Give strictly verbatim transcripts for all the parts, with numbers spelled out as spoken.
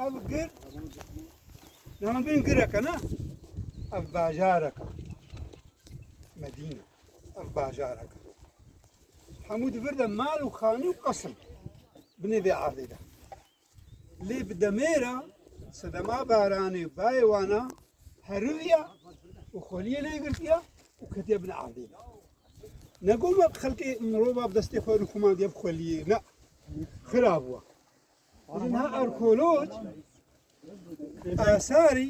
Ev gir, niha bên gireke ne? Ev bajareke. Medîne. Ev bajareke. Hemû di vir de mal û xanî û qesr binê vê erdê de. Lê bi demê re sedema baranê û bayê wana heriviya û xweliyê lê girtiya û ketiye bin erdê de. Ne ku me xelkê mirova bi destê xwe rûxumandiye bi xweliyê, ne. Xira bûye. Niha arkeoloj, asarî,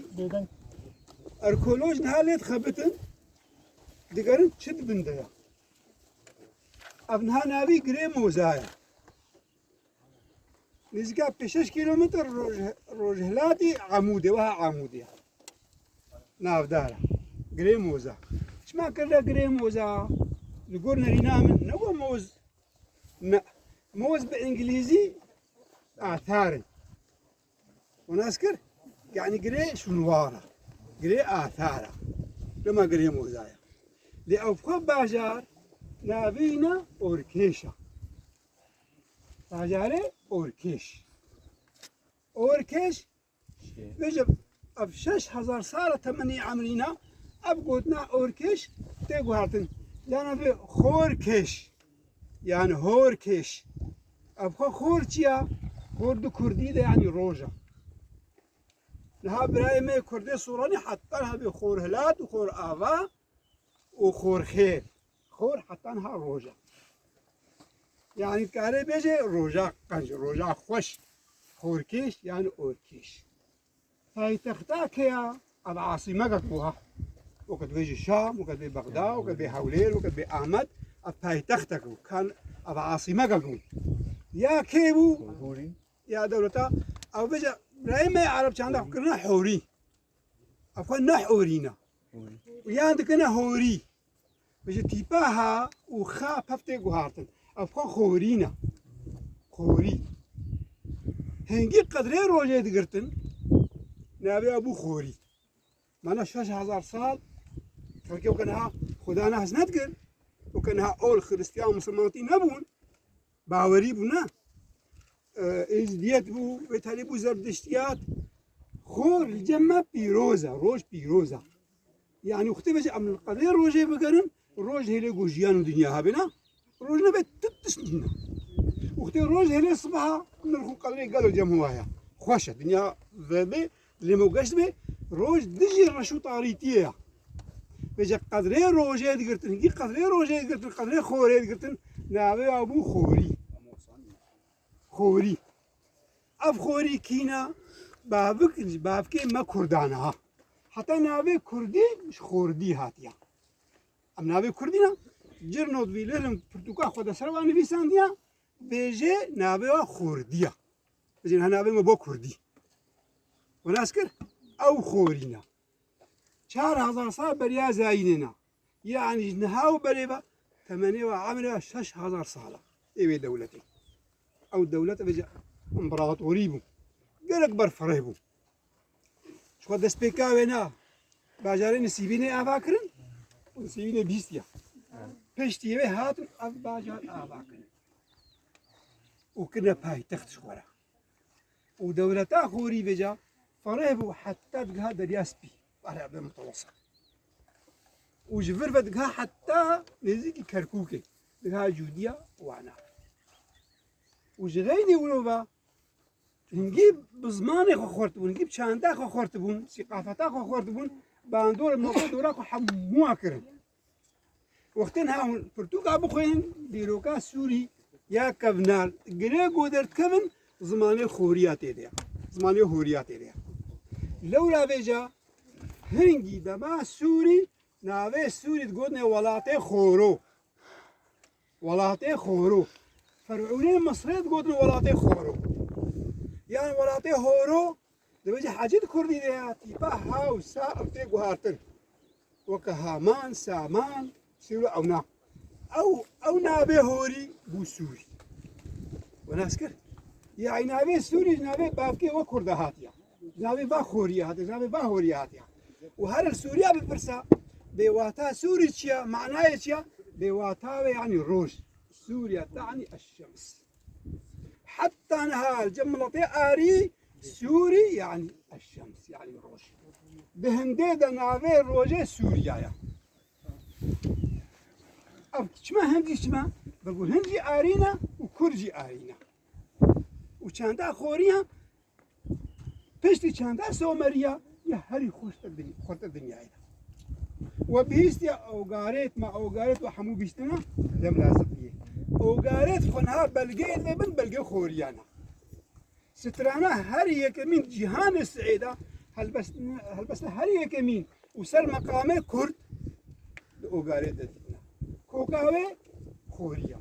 arkeoloj niha lê dixebitin, digerin çi di bin de ye. Ev niha navî Girê Moza ye. Nêzîka pênc şeş kîlometre roj-, rojhilatî Amûdê, weha Amûdê ye. Navdar e. Girê Moza. Çima kirine Girê Moza? Li gor nerîna min, ne ku moz, ne. Moz bi îngilîzî athar in. Û nas kir, yanî girê şûnwar e. Girê athar e. Dema Girê Moza ye. Lê ew xwe bajar navî ne Orkêş e. Bajarê Orkêş. Orkêş, vêje ev şeş hezar sal e temenê emrîna, ev gotina Orkêş tê guhertin. Yanî vê Xorkêş, yanî Horkêş. Ev xwe xor çi ya? Xor di kurdî de yanî roj e. Niha birayê me kurdê Sûranî heta niha vê Xorhilat û Xorava û Xorxêr. Xor heta niha roj e. Yanî dikare bêje roja qenc, roja xweş. Xorkêş yanî Orkêş. Paytexta ke ya, ev asîmeke ku ha. Weke dibêje Şam, weke dibê Bexda, weke dibê Hewlêr, weke dibê Amed, ev paytextek bû. Kan ev asîmeke bû. Ya kê bû? Ya dewleta. Ew bêje, birayê me Ereb çanda xwe kirine Horî. Ev xwe ne Horî ne. Û yan dikine Horî. Ji tîpa ha û xa pevtê guhartin. Ev xwe xorî ne. Xorî. Hingî qedrê rojê digirtin, navê bû xorî. Mana şeş hezar sal, xelkê weke niha Xuda nas nedikir, weke niha ol Xiristiyan, Misilmantî nebûn, bawerî bû ne. E, Êzidiyet bû, wê tenê bû Zerdiştiyat. Xor li cem me pîroz e, roj pîroz e. Yanî wextê vêje em li qedrê rojê bigerin, roj hêlê ku jiyan û dinya hebê ne, roj nebe tu tişt nîne. Wextê roj hêlê sibeha, nirx û qedrê gelo cem waya. Xweş e, dinya vebe, dilê me geşt be, roj dijî reş û tarîtiyê ye. Vêje qedrê rojê digirtin, hingî qedrê rojê digirtin, qedrê xorê digirtin, navê ya bû xorî. Xorî. Ev xorî kîne? Bavik, bavkê me kurdan e ha. Heta navê kurdî ji xordî hatiye. Em navê kurdî ne? Cirno divî lêlim pirtûka xwe de ser wa nivîsandiye, bêje navê wa xordî ye. Bêje niha navê me bo kurdî. Û nas kir, ew xorî ne. Çar hezar sal beriya zayînê ne. Yanî ji niha û berê ve temenê ve, emrê ve şeş hezar sal e. Ê wê dewletê. Ew dewlet vêje împaratorî bû. Gelek berfireh bû. Ji xwe destpêka wê ne, bajarê Nisîbînê ava kirin û Nisîbînê bîstiya. Piştî wê hatin ev bajar ava kirin. Û kirine paytext ji xwe re. Û dewleta xorî vêca fereh bû heta digiha Derya Spî, Behra Ebê Mutewessit. Û ji vir ve digiha heta nêzîkî Kerkûkê, digiha Cûdiya wana. Û ji xeynî wilo ve hingî bi zimanê xwe xurt bûn, hingî bi çanda xwe xurt bûn, sîqafeta xwe xurt bûn, bandor, mokê dora xwe hemûa kirin. Wextên ha hûn pirtûka bixwînin, dîroka Sûrî ya kevnar, girê ku derdikevin, zimanê xoriya tê de ye. Zimanê horiya tê de ye. Lewra vêca hingî dema Sûrî, navê Sûrî digotinê welatê xoro. Welatê xoro. Ferûnê Misrê digotin welatê xoro. Yan welatê horo, dibêje hecî di kurdî de ya, tîpa ha û sa ev tê guhartin. Weke Haman, Saman, Sîro ewna. Ew, ew navê horî bû Sûrî. We nas kir? Yanî navê Sûrî ji navê bavkê we kurda hatiye. Ji navê va xoriyê hatiye, ji navê va horiyê hatiye. Û her li Sûriya bipirsa, bêwata Sûrî çi ye, manayê çi ye? Bêwata wê yanî roj. Sûriye te'nî eş-şems. Heta niha li cem miletê arî Sûrî yani eşşems yani roj. Di hindê de navê rojê Sûriya ye. Ev çima hindî çima? Bi ku hind jî arî ne û kurd jî arî ne. Û çanda xoriya piştî çanda someriya ya herî xweştir din-, xurtir dinyayê de. We bihîstiya Ogaret, ma Ogaret we hemû bîstina dem lazim diye. Ogaret xwe niha belgeyê vê bin belgê xoriya ne. Strana her yekemîn cîhanê Siêda helbest-, helbesta her yekemîn û ser meqamê Kurd li Ogarê de dîtina. Koka wê Horiya.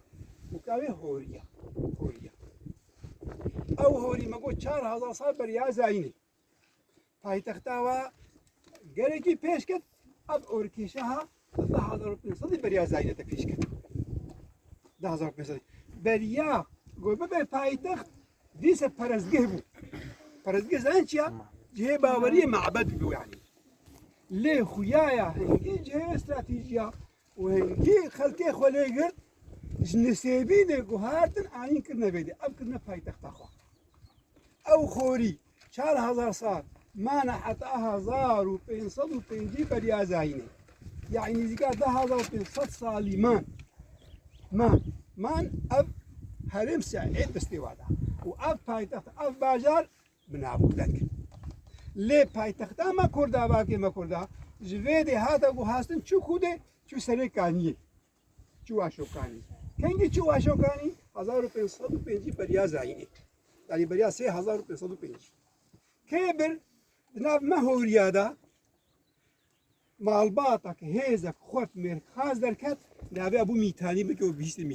Koka wê Horiya. Horiya. Ew Horî me got çar hezar sal beriya zayînê. Paytexta wa gelekî pêş ket, ev orkêşa ha deh hezar û pênc sedî beriya zayînê te pêş ket. Deh hezar û pênc sedî. Beriya ku bibe paytext, dîse perestgeh bû. Perestgeh zanin çi ya? Cihê baweriyê mabed bû yani. Lê xuya ya hingî cihê stratejî ya û hingî xelkê xwe lê girt, ji Nisêbînê guhartin anîn kirine vê dê. Ev kirine paytexta xwe. Ew xorî çar hezar sal mane heta hezar û pênc sed û pêncî beriya zayînê. Yani nîzîka deh hezar û pênc sed salî man. Man. Man ev herêm Seîd destê wa da. Û ev paytext, ev bajar bi nav û deng. Lê paytexta me Kurda, bakê me Kurda, ji vê dê hate guhastin çû Kûdê, çû Serê Kaniyê. Çû Aşokanî. Kengî çû Aşokanî? Hezar û pênc sed û pêncî beriya zayînê. Yani beriya sê hezar û pênc sed û pêncî. Kê bir di nav me Horiya de malbatek, hêzek, xwet, mêrxas derket, navê bû Mîtanî, bike û bihîstê